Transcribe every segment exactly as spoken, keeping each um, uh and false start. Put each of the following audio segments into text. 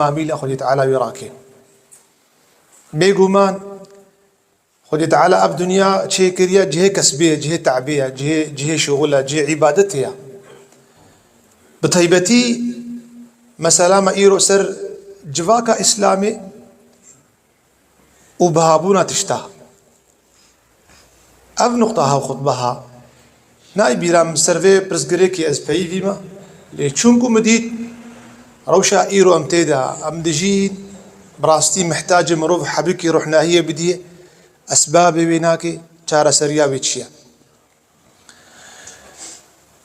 Amîla Xwedê Teala wî rake. Bêguman, Xwedê Teala ev dinya çêkiriye cihê kesbê ye, cihê te'bê ye, cihê, cihê şixul e, cihê îbadetê ye. Bi taybetî, mesela me îro ser civaka Îslamê û bihabûna tişta. Ev nuqta ha xutbe ha. Nayê bîra min ser vê pirsgirêkê ez peyivî me. Lê çûnku min dît, rewşa îro em tê de, em dijîn, bi rastî mihtacê mirov hebikî ruhnahiyê bidiyê, esbabê wê nake, çareseriya wê çi ye?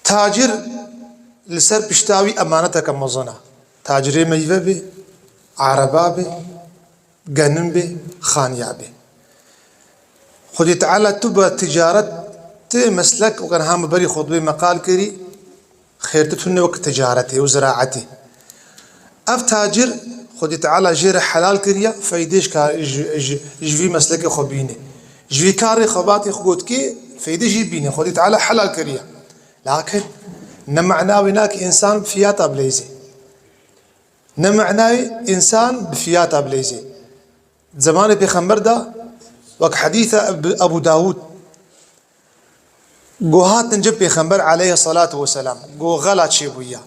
Tacir li ser pişta wî emaneteke mezin e. Tacirê meyve bê, ereba bê, genim bê, xaniya bê. Xwedê Teala tu bi ticaret, ti meslek, weke niha min berî xutbê me qal kirî, xêrtir tune wek ticaretê û ziraetê. Ev tacir Xwedê Teala jê re helal kiriye, feydê ji ka-, ji, ji, ji vî meslekê xwe bîne. Ji vî karê xebatê xwe gotkê, feydê jî bîne. Xwedê Teala helal kiriye. Lakin ne mena wê nake însan bi fiyata bileyzê. Ne mena wê însan bi fiyata bileyzê. Di zemanê Pêxember de, wek hedîsa Ebu, Ebu Dawud, go hatin cem Pêxember aleyhisselatu vesselam, go xela çêbûye,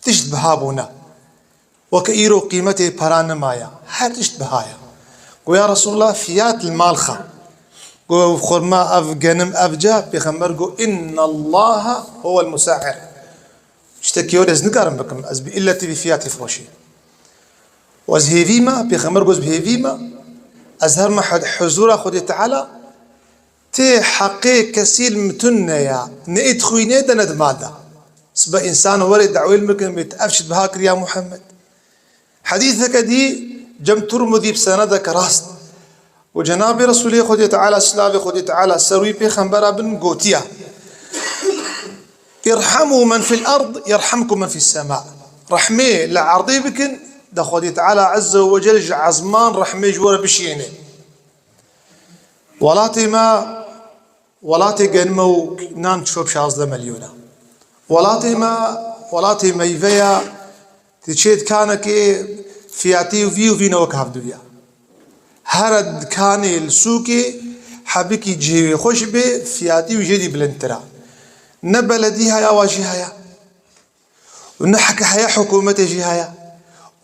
tişt biha bûne. Weke îro qîmetê pera nemaye, her tişt biha ye. Go ya Resulullah, fiyat li mal xe. Go ev xurma, ev genim, ev ca, Pêxember go, "Innallaha huwel musa'ir." Tiştekî were ez nikarim bikim, ez bi illetî vî fiyatî firoşî. Û ez hêvî me, Pêxember go ez bi hêvî me, ez herme hed-, huzura Xwedê Teala, tê heqê kesî li min tune ya, ne ê dixwînê de ne di mal de. Sibe însan were dawê li min bikin, bêt ev şit biha kiriya Muhammed. Hedîseke dî cem Tirmidî bi senedeke rast. Û Cenabê Resûlê Xwedê Teala, silavê Xwedê Teala ser wî pêxembera bin gotiye, "Irhemû men fil erd, yerhemkum men fis sema." Rehmê li erdê bikin, de Xwedê Teala Azze ve Celle ji ezman rehmê ji we re bişiyêne. Welatê me, welatê genime û nan çop şazdeh milyona. Welatê me, welatê meyve ya, diçê dikanekê fiyatî vî û vî ne wek hevdu ya. Here dikanê li sûkê hebikî cihê wê xweş bê, fiyatî wî jê dî bilindtir e. Ne beledî heye, awa jî heye. Û ne heke heya hikûmetê jî heye.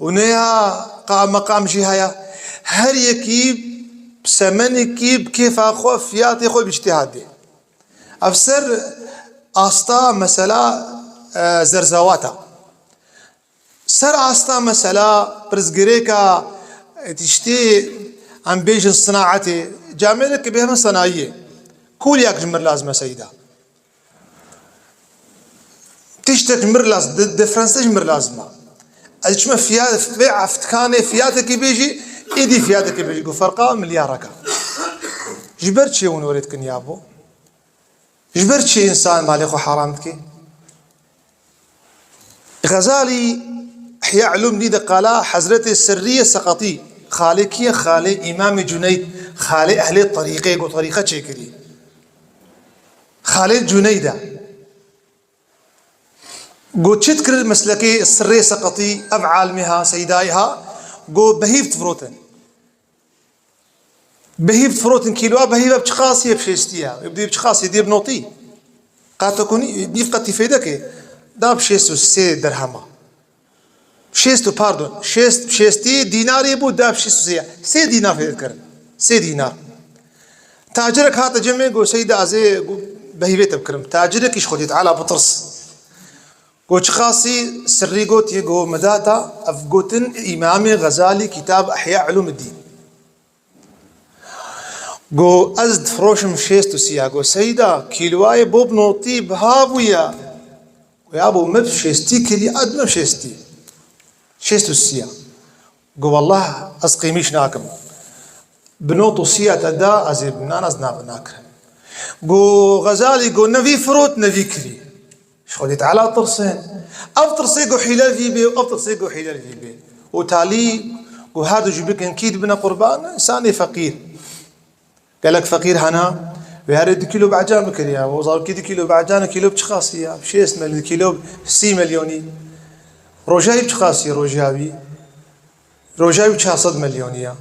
Û ne ya qa-, meqam jî heye. Her yekî semenekî bi kêfa xwe, fiyatê xwe bi îctihadê. Ev ser asta mesela, e, zerzewata. Ser asta mesela pirsgirêka, e, tiştê em bêjin sinaetê, camêrek bêhme senayiyê. Kolyak ji mir lazim e seyda. Tiştek ji mir laz-, di-, diferanse ji mir lazim e. Ez çime fiya-, vê eftikanê fiyatekî bêjî, êdî fiyatekî bêjî. Got ferqa milyarek e. Ji ber çi hûn werê dikin ya bo? Ji ber çi însan malê xwe heram dike? Xezalî Ihya Ulûmdîn de qala Hezretê Sirriyê Seqetî, xalê kî ye? Xalê Îmamê Cuneyd, xalê ehlê terîqê, got terîqe çêkirî. Xalê Cuneyd e. Got çi dikir meslekê Sirrê Seqetî, ev alimê ha, seydayê ha, got behîv difirotin. Behîv difirotin, kîloa behîv ev çiqasî ye? Bi şêstî ye. Ev dê bi çiqasî dê bi notî. Qat ku nî-, nîv qetî fêdeke. Da bi şêst û sê derhema. Şêst û, pardon, şêst, şêstî dînarê bû, da bi şêst û sê ye. Sê dînar fêd kirin. Sê dînar. Tacirek hate cemê, got, "Seyda, ez ê, got, behîvê te bikirim." Tacirek îş Xwedê Teala bitirs. Got, "Çiqasî?" Sirrî got, yê got, "Midata, ev gotin Îmamê Xezalî, kitab Ihya Ulûmiddîn." Go, "Ez difiroşim şêst û sî ya." Go, "Seyda, kîloyê bo bi notî biha bûye." Go, "Ya bo me bi şêstî kiriye, ez me bi şêstî. Şêst û sî ya." Go, "Wallah, ez qîmîş nakim. Bi not û sî ya te da, ez ê bi nan ez nav nakirim." Go, Xezalî go, "Ne vî firot, ne vî kirî." Ji Xwedê Teala tirsin. Ev tirsê ku hîle vî bê û ev tirsê ku hîle vî bê. Û talî ku her du jî bikin kî dibine qurban? Însanê feqîr. Gelek feqîr hene, wê herê du kîlo becan bikiriya. O zarokî du kîlo becan, kîlo bi çi qasî ya? Şêst mil-, kîlo sî milyonî. Rojayî bi çi qasî, rojayî? Roja wî çar sed milyonî ya.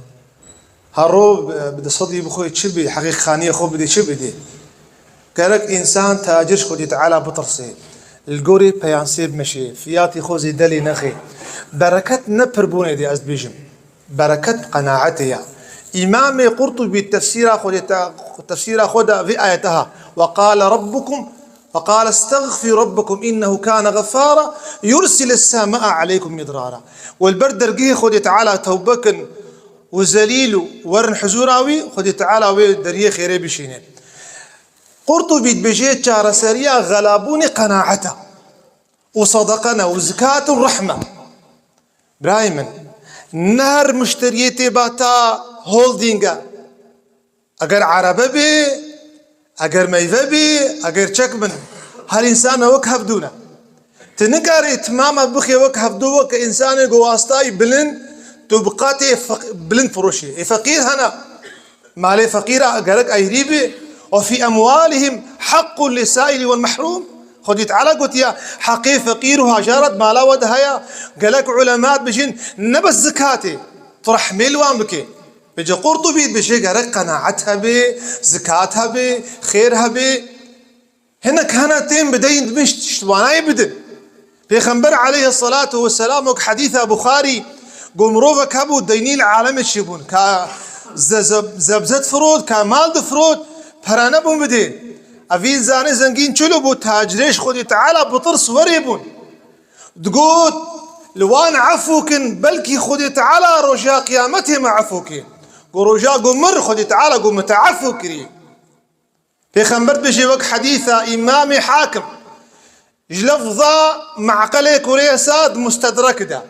Her ro bi, bi du sedî bi xwe çi bî, heqîqaniyê xwe bidê, çi bidê? Gerek însan tacir ji Xwedê Teala bitirsê. Li gorî peyansê bimeşê, fiyatê xwe zêde lê nexê. Bereket ne pirbûnê de, ez dibêjim. Bereket qenaetê ya. Îmamê Qurtubî tefsîra Xwedê Te-, tefsîra xwe de vê ayete ha. "Ve qale Rabbukum, ve qale estexfirû Rabbakum innehu kane geffara, yursilis semâe aleykum midrara." Û li ber dergehê Xwedê Teala tewbe kin û zelîl û werin huzûra wî, Xwedê Teala wê deriyê xêrê bişîne. Qurtubî dibêje çareseriya xelabûnê qenaeta û sedeqe ne û zikat û rehme. Birayê min, ne her muşteriyê tê bata holdînge. Eger erebe bê, eger meyve bê, eger çek bin, her însan wek hevdû ne. Tu nikarî timama bixê wek hevdû, wek însanê ku wastayî bilind, tu bi qatê feq-, bilind firoşî. Ê feqîr hene. Malê feqîra gerek eyrî bê. "Ve fî emwalihim haqqun lissaili vel mehrûm." Xwedî Teala gotiya, heqê feqîr û hajarat mala we de heye. Gelek ulema dibêjin, ne bes zikatê, tu rehmê li wan bike. Bêje Qurtubî dibêje gerek qenaet hebe, zikat hebe, xêr hebe. Hinek hene tên bideyîn dibin, tiştwanayê bidin. Pêxember aleyhisselatu vesselam, wek hedîsa Buxarî, got mirovek hebû deynî li alemê çêbûn. Ka ze-, ze-, zebze difirot, ka mal difirot, pere nebûn bidê. Evî zanê zengîn çilo bû, tacirê ji Xwedê Teala bitirs werê bûn. Digot, li wan efû kin, belkî Xwedê Teala roja qiyametê me efû kê. Got roja ku mir, Xwedê Teala got min te efû kirî. Pêxember dibêje wek hedîsa Îmamê Hakim, ji lefza Meqelê Kurêsa di Mustedrek de,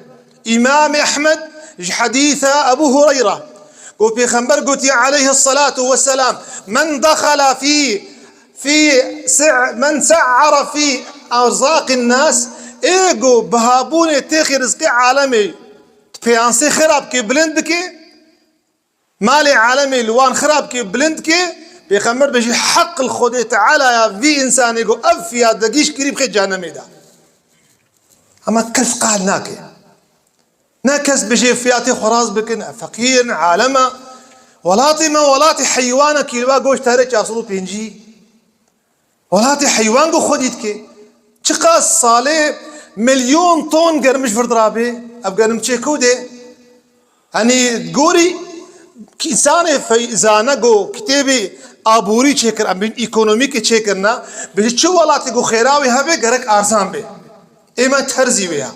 Îmamê Ehmed ji hedîsa Ebû Hureyra, ku Pêxember gotiye aleyhisselatu vesselam, "Men dexala fî, fî se-, men se'ara fî erzaqin nas", ê ku bihabûnê têxê rizqê alemê, pêyansê xira bike, bilind bike, malê alemê li wan xira bike, bilind ke, Pêxember bêjî, heq li Xwedê Teala ya vî însanê ku ev fiyat de gîş kirî bixê cehennemê de. Hema kes qal nake. Ne kes bêjê fiyatê xwe rast bikin, ev feqîr in, alem e. Welatê me welatê heywana, kîloa goşt here çar sed û pêncî. Welatê heywan ku xwedî dike. Çiqas salê milyon ton germ ji vir dirabe, ev germ çê ku de? Hani gorî însanê fey-, zane ku kitêbê aborî çêkir, em bîn ekonomîkê çêkirine, bi çi welatê ku xêra wê hebe gerek arzan be. Ê me terzî wê ya.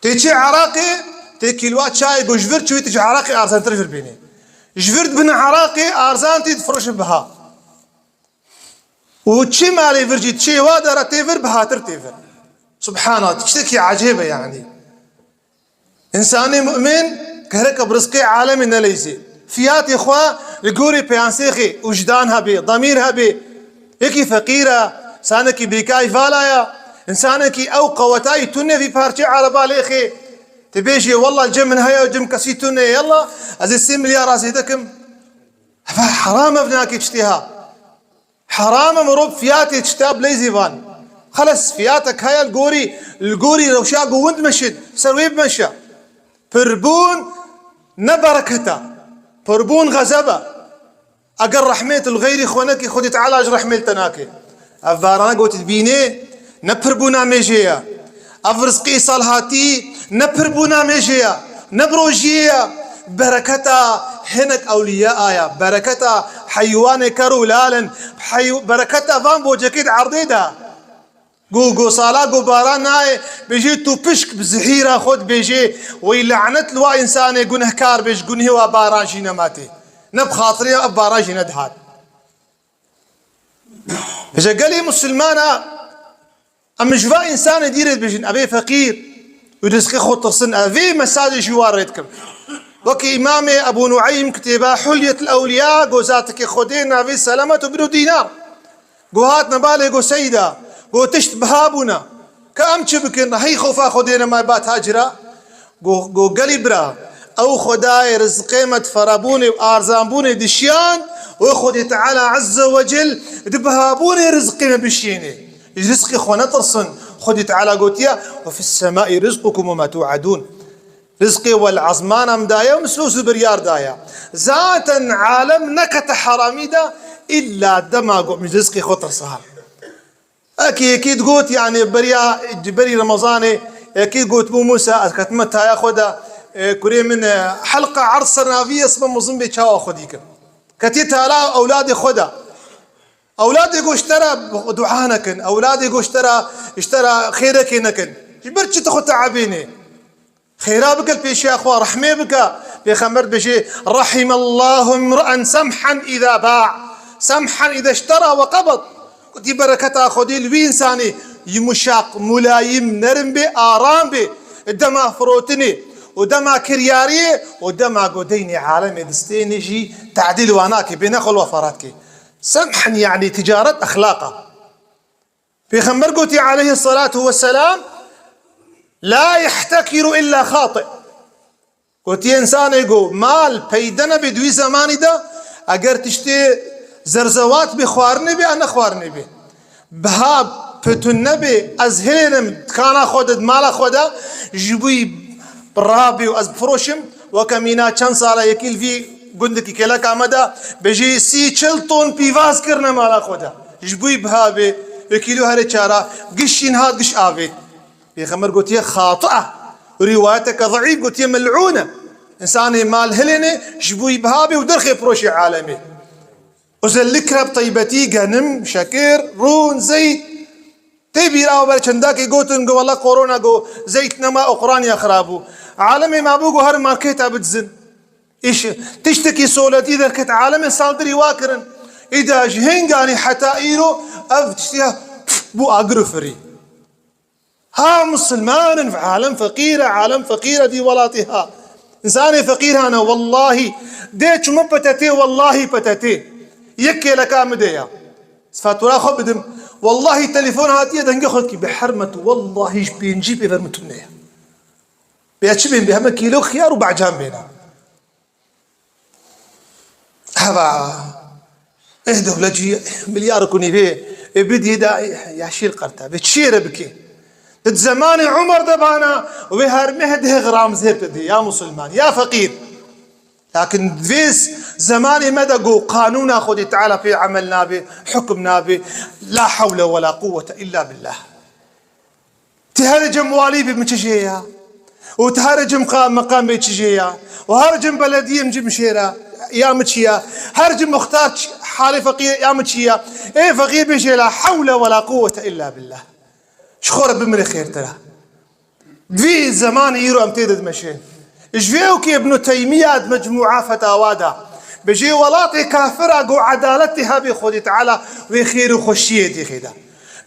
Tê çê Iraqê, tê kîloa çayê ku ji vir çûyî, tu ji Iraqê arzantir vir bînî. Ji vir dibine Iraqê, arzan tê difiroşin biha. Û çi malê vir jî, çê wa dara tê vir, bihatir tê vir. Subhana, tiştekî ecêb e yanî. Însanê mu'min gerek bi rizqê alemê neleyzê. Fiyatê xwe li gorî peyansêxê, wijdan hebe, demîr hebe. Yekî feqîr e, însanekî bêkay vala ye, însanekî ew qewetayî tune vî parçê ereba lêxê. Tu bêjî, "Wallah, cem min heye, cem kesî tune ye, yallah, ez ê sê milyara zêde kim." Heva heram ev nake tiştê ha. Heram e mirov fiyatê tişta bileyzî van. Xeles, fiyatek heye li gorî, li gorî rewşa ku hûn dimeşin, ser wê bimeşe. Pirbûn ne bereketa. Pirbûn xezeb e. Eger rehmê tu li xeyrî xwe nekî, Xwedê Teala ji rehmê li te nake. Ev barana ku tu dibînê, ne pirbûna mêjê ye. Ev rizqê salhatî ne pirbûna mêjê ye, ne bi rojiyê ye. Bereketa hinek ewliya ye. Bereketa heywanê ker û lal in. Hey-, bereketa van bocekê di erdê de. Ku, ku sala ku baran nayê, bêjê tu pişk bi zihîra xwe dibêjê, wey lanet li wa însanê gunehkar bê, ji gunehê wa baran jî nema tê. Ne bi xatirê ev baran jî nedihat. Bêje gelê misilmana, em ji va însanê dîrê dibêjin, ev ê feqîr û rizqê xwe tirsin, ev ê mesajê ji wan rê dikim. Wekî Îmamê Ebû Nueym kitêba Hulyetul Ewliya, go zatikê Xwedê navê Selamet û Binu Dînar. Go hatine balê, go seyda, go tişt biha bûne. Ka em çi bikin? Hey xofa Xwedê nema ba tacira. Go, go gelî bira, ew Xwedayê rizqê me di ferabûnê û arzanbûnê dişiyan, wê Xwedê Teala Azze ve Cel di bihabûnê rizqê me bişînê. Ji rizqê xwe netirsin. Xwedê Teala gotiye, "Ve fis semai rizqukum ve ma tu'adun." Rizqê we li ezmana min daye û min siz biryar daye. Zaten alem nekete heramî de, îlla dema ku min ji rizqê xwe tirsa. Eke yekî digot, yani beriya, berî Remezanê, yekî got bû Musa, ez ketime taya xwe de, e, kurê min, e, helqa erd ser navî ye, sibe mezin bê çawa xwe dîkim. Ketiye tala ewladê xwe de. Ewladê got ji te re dua nekin, ewladê got ji te re, ji te re xêrekê nekin. Ji ber çi tu xwe teebînê? Xêra bike li pêşiya xwe, rehmê bike. Pêxember dibêje, "Rahimallahu imra'an semhan iza ba', semhan iza iştera ve qebed." Gotî, bereketa Xwedê li wî însanê yumuşak, mulayim, nerim bê, aram bê. Dema firotinê û dema kiryariyê û dema ku deynê alemê distênê jî tadîl wa nake, bê nexwe li we ferat ke. Semhan, yani ticaret exlaq e. Pêxember gotî aleyhisselatu vesselam, "La yehtekiru illa xati." Gotî, însanê ku mal peyde nebe di wî zemanî de, eger tiştê zerzewat bê, xwarinê bê, ya ne xwarinê bê, biha pitun nebe, ez hênim dikana xwe de, di mala xwe de, ji bo wî rabê û ez bifiroşim, weke mîna çend sala yekî li vî gundikî kêleka me de, bêjî sî çil ton pîvaz kirine mala xwe de. Ji bo wî biha bê, wekî lo herê çara, giş jî niha giş avêt. Pêxember gotiye xatia. Rîwayeteke zeîf gotiye mel'ûne. Însanê mal hilêne, ji bo wî biha bê û derxê firoşê alemê. Özellikle bi taybetî genim, şekir, rûn, zeyt. Tê bîra we ber çendakê gotin ku wela korona ku zeyt nema, Ukrayna xirab bû. Alemê ma bû ku her marketa bidizin. Îş, tiştekî soletî derket, alemê saldirî wa kirin. Îda ji hênganî heta îro ev tiştiya bû agir û firî. Ha misilman in, alem feqîr e, alem feqîr e vî welatê ha. Însanê feqîr hane, wellahî. Dê çi min P T T, wellahî P T T. Yek kêleka min de ya. Ez fatura xwe bidim. Wellahî telefon hatiye dengê xwe dikî, bi hermet, wellahî ji pêncî pê ver min tune ye. Bê çi bên, bê heme kîlo xiyar û bacan bêne. Heva. Eh, dewlet jî milyar ku nîvê, e, bidî da, eh, ya şîr qerta. Bê çiyê re bikê? Di zemanê Umar de bana, wê her meh deh gram zêr te dê, ya musulman, ya feqîr. Lakin vê zemanê me de ku qanûna Xwedê Teala pê emel nabe, hukm nabe, la hewle we la quwwete illa billah. Ti her cem walî bî min çi jê ya? Û ti her cem qa-, meqam bê çi jê ya? Û her cem belediyê min cim şêra ya min çi ya? Her cem muxtar ç-, halê feqîr ya min çi ya? Ê feqîr bêjê la hewle we la quwwete illa billah. Ji xwe re bimire xêrtir e. Di vî zemanê îro em tê de dimeşin. Ji vê ûkê Ibn Teymîya di Mecmûa Fetawa de bêjê welatê kafira ku edaletê hebe Xwedê Teala wê xêr û xweşiyê dî xêda.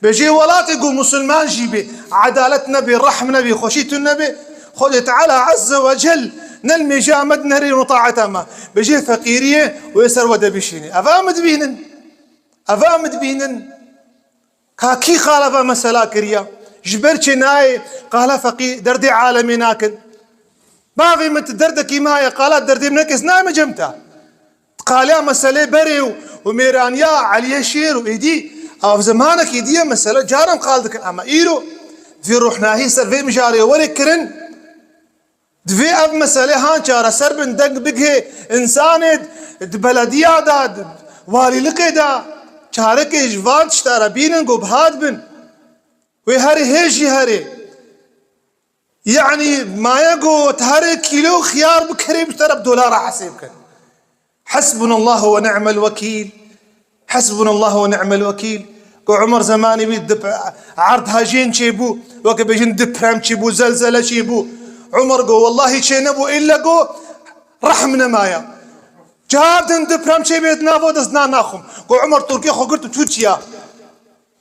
Bêjê welatê ku musulman jî bê, edalet nebê, rehm nebê, xweşî tune nebê, Xwedê Teala Azze ve Cel ne li mêja me di nerê û taeta me. Bêjê feqîriyê wê ser we de bişînê. Eva em dibînin. Eva em dibînin. Ka kî qala va mesela kiriya? Ji ber çê nayê qala feqî derdê alemê nakin? Bavê min tu derdekî maye qala derdê min nekes nayê me cem te. Qaliya meselê berê û, û mêraniya Eliyê Şêr û êdî, ev zemanekî diye mesele caran qal dikin. Ama îro vê ruhnahî ser vê mijarê were kirin. Divê ev mesele han çareser bin, deng bigihê însanê di belediya de, di walîlikê de, çarekê ji van tişta re bînin ku bihat bin. Wê herê hê jî herê. Yanî maye ku tu herê kîlo xiyar bikerê bi te re bi dolara hesê bikin. Hasbunallahu ve ni'mel vekîl. Hasbunallahu ve ni'mel vekîl. Ku Umar zemanî wî dip-, erd hejên çêbû, weke bêjin diprem çêbû, zelzele çêbû. Umar got, wellahî çê nebû, îlle got, rehm nemaya. Cardin diprem çêbê di navo de ez na naxwim. Got Umar Tirkê xwe girt û çû çiya.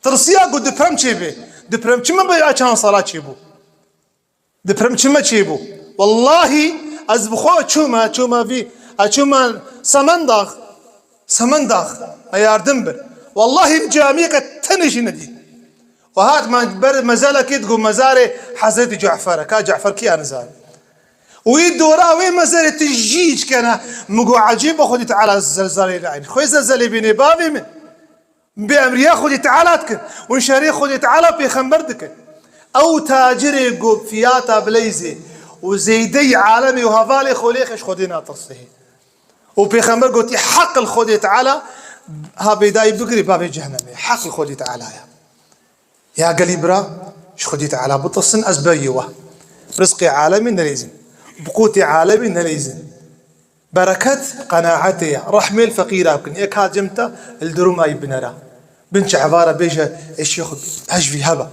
Tirsiya got diprem çêbê. Diprem çi min bê ya çand sala çêbû. Diprem çi me çêbû? Wellahî ez bi xwe çûme, çûme vî, ez çûme Semendax, Semendax, me yardim bir. Wellahî min camiyeke tenê jî nedît. Û hat me ber mezelekê digot mezarê Hezretî Cafer e. Ka Cafer kî ya nizane? Wî dora wê mezarê tu jî çi kene? Min got, ecêb be Xwedî Teala zelzelê neîne. Xwê zelzelê bîne bavê min. Bi emriya Xwedê Teala dikin. Û şerê Xwedê Teala pêxember dikin. Ew tacirê got fiyata bileyzê. û zêdeyî alemê û hevalê xwe lê xêş Xwedê natirsê. Û Pêxember gotî, heq li Xwedê Teala ha bêdayî bigirî bavê cehennemê. Heq li Xwedê Teala ye. Ya gelî bira, ji Xwedê Teala bitirsin, ez beriyê we. Rizqê alemê neleyzin. Bi qûtê alemê neleyzin. Bereket qenaetê ye. Rehmê li feqîra bikin. Yek hat cem te, li duruma yî binere. Bin çehvara bêje, ê şêxo, hej vî hebe.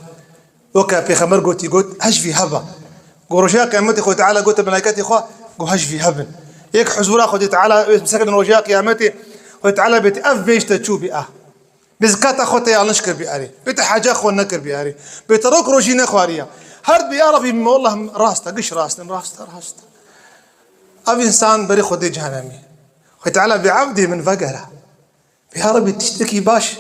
Weke Pêxember gotî, got, hej vî hebe. Go roja qiyametê Xwedê Teala gote melayketê xwe, go hej vî hebin. Yek huzura Xwedê Teala, wê bisekinin roja qiyametê, Xwedê Teala bêtî, ev bêj te çû bî, ah. Bi zekata xwe te yanlış kir bî erê. Bê te heca xwe nekir bî erê. Bê te rok rojî nexwariya. Her bi ya Rabî, wallah rast e, giş rast in, rast e, rast e. Ev însan berî Xwedê cehenemî. Xwedê Teala bê evdê min vegere. Bê ya Rabî tiştekî baş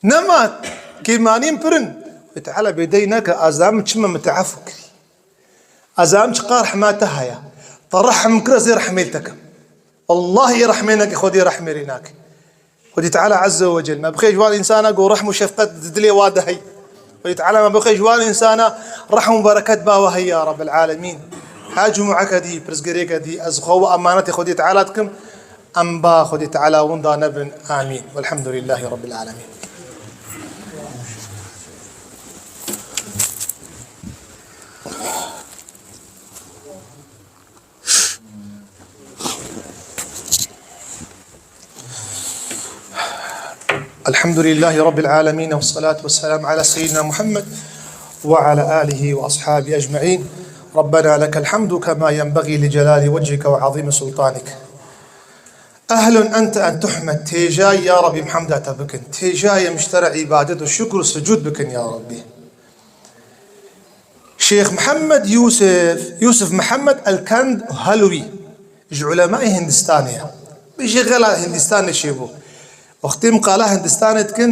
nema, kêmanîn pir in. Xwedê Teala bê dey neke, ez em çima min te efû kirî. Ez em çiqar rehma te heye. Te rehm kir, ez ê rehmê li te kim. Wallahî rehmê neke, Xwedê rehmê rê nake. Xwedê Teala Azze ve Cel me bixê ji wan însana ku rehm û şefqet di dilê wa de heye. Xwedê Teala me bixê ji wan însana rehm û bereket ba we heye ya Rabbel Alemîn. Her cumueke dî, pirsgirêke dî, ez xwe we emanetê Xwedê Teala dikim. Em ba Xwedê Teala winda nebin. Amîn. Welhamdulillahî Rabbil Alemin. الحمد لله رب العالمين، والصلاة والسلام على سيدنا محمد وعلى آله وأصحابه أجمعين. ربنا لك الحمد كما ينبغي لجلال وجهك وعظيم سلطانك. أهل أنت أن تحمد. Têjayî ya Rabbî hemda te bikin. Têjayî em ji te re îbadet û şukr û sucûd bikin ya Rabbî. Şêx Mihemed Yûsif, Yûsif Mihemed El-Kend Helwî ji ulemayê Hindistanê ye. Bi jê xela Hindistanê çêbû. Wextê em qala Hindistanê dikin,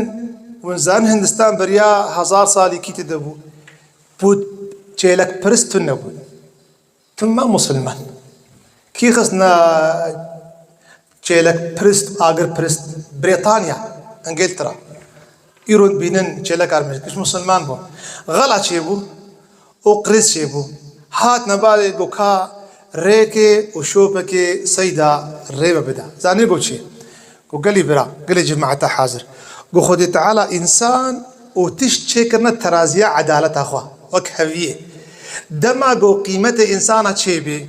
hûn zanin Hindistan beriya hezar salî kî tê de bû? Pût çêlekpirist tune bûn. Tune musilman. Kî xistine çêlekpirist, agirpirist? Brêtanya, Îngiltera. Îro dibînin çêlekar me, kişt musilman bû. Xela çêbû û qirêz çêbû. Hatine balê, got ka rêkê û şopekê seyda rê ve bide. Zanî got çi? Got gelî bira, gelî cemaeta hazir. Got Xwedê Teala însan û tişt çêkirine teraziya edaleta xwe, wek heviyê. Dema got qîmetê însana çêbê,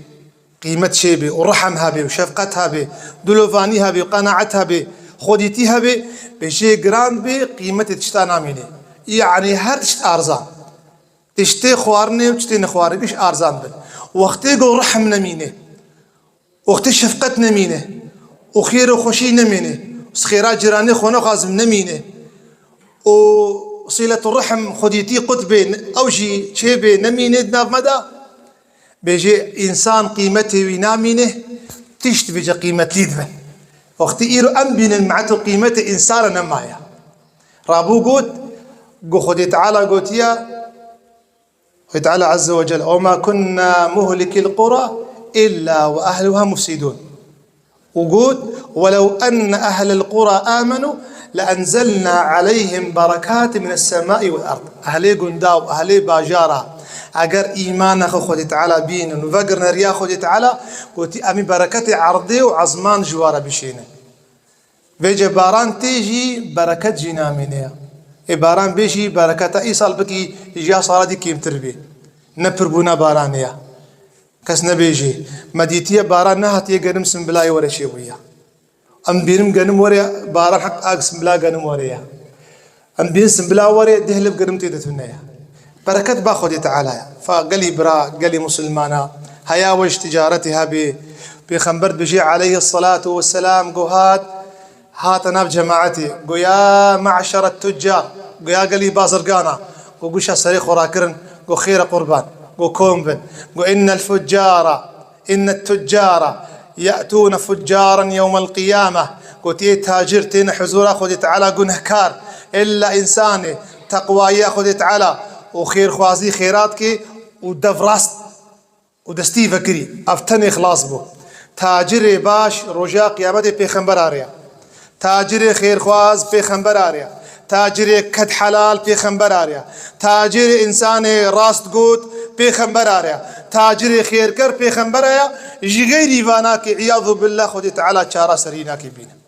qîmet çêbê û rehm hebê û şefqet hebê, dilovanî hebê û qenaet hebê, xwedîtî hebê, bê jê giran bê, qîmetê tişta namînê. Yanî her tişt arzan. Tiştê xwarinê û tiştê nexwarinê giş arzan bin. Wextê got rehm nemîne, wextê şefqet nemîne û xêr û xweşî nemîne, xêra cîranê xwe nexwazim nemîne û sîlet û rehm xwedîtî qut bê, ew jî çêbê nemîne di nav me de. Bêjê însan qîmetê wî namîne, tişt bêje qîmetlî dibin. Wextî îro em bînin mehet û qîmetê însana nemaye. Rabû got, got Xwedê Teala gotiye, Xwedê Teala Azze ve Celle, "وما كنا مهلك القرى إلا وأهلها مفسدون." û got, "ولو أن أهل القرى آمنوا لأنزلنا عليهم بركات من السماء والأرض." Ehlê gunda û ehlê bajara, eger îmana xwe Xwedê Teala bînin û vegirine riya Xwedê Teala, gotî, em ê bereketê erdê û ezman ji wa re bişênin. Vêce baran tê jî bereket jî namîne ya. Ê baran bê jî bereketa îsal bikî ji ya sala dî kêmtir bê. Ne pirbûna baranê ya. Kes nebêjê, me dîtiye baran nehatiye genim simbilayê were çêbûye. Em bînim genim were, baran heq ag simbila genim were ya. Em bînin simbila were, deh lib genim tê de tune ya. Bereket ba Xwedê Teala ya. Fa gelî bira, gelî musilmana, heya we ji ticaretê hebê. Pêxember dibêjê aleyhi salatu vesselam, got hat, hate nav cemaetê, got, "Ya me'şeret tuccar", got, "Ya gelî bazirgana", got, guşa serê xwe rakirin, got, "Xêre qurban", got, "Kom bin", got, "Innel fuccare, innet tuccare ye'tûne fuccaren yewmel qiyame", got, "Ê tacir têne huzura Xwedê Teala gunehkar, illa însanê teqwayiya Xwedê Teala û xêrxwazî xêrat kê û dev rast û destî vekirî, ev tenê xilas bû. Tacirê baş roja qiyametê pêxember arê ya. Tacirê xêrxwaz pêxember arê ya. Tacirê ked helal pêxember are. Tacirê insanê rast got pêxember are. Tacirê xêrker pêxember aya. Ji xeyrî vana ki îyadu billah Xwedê Teala çara serî nake bîne.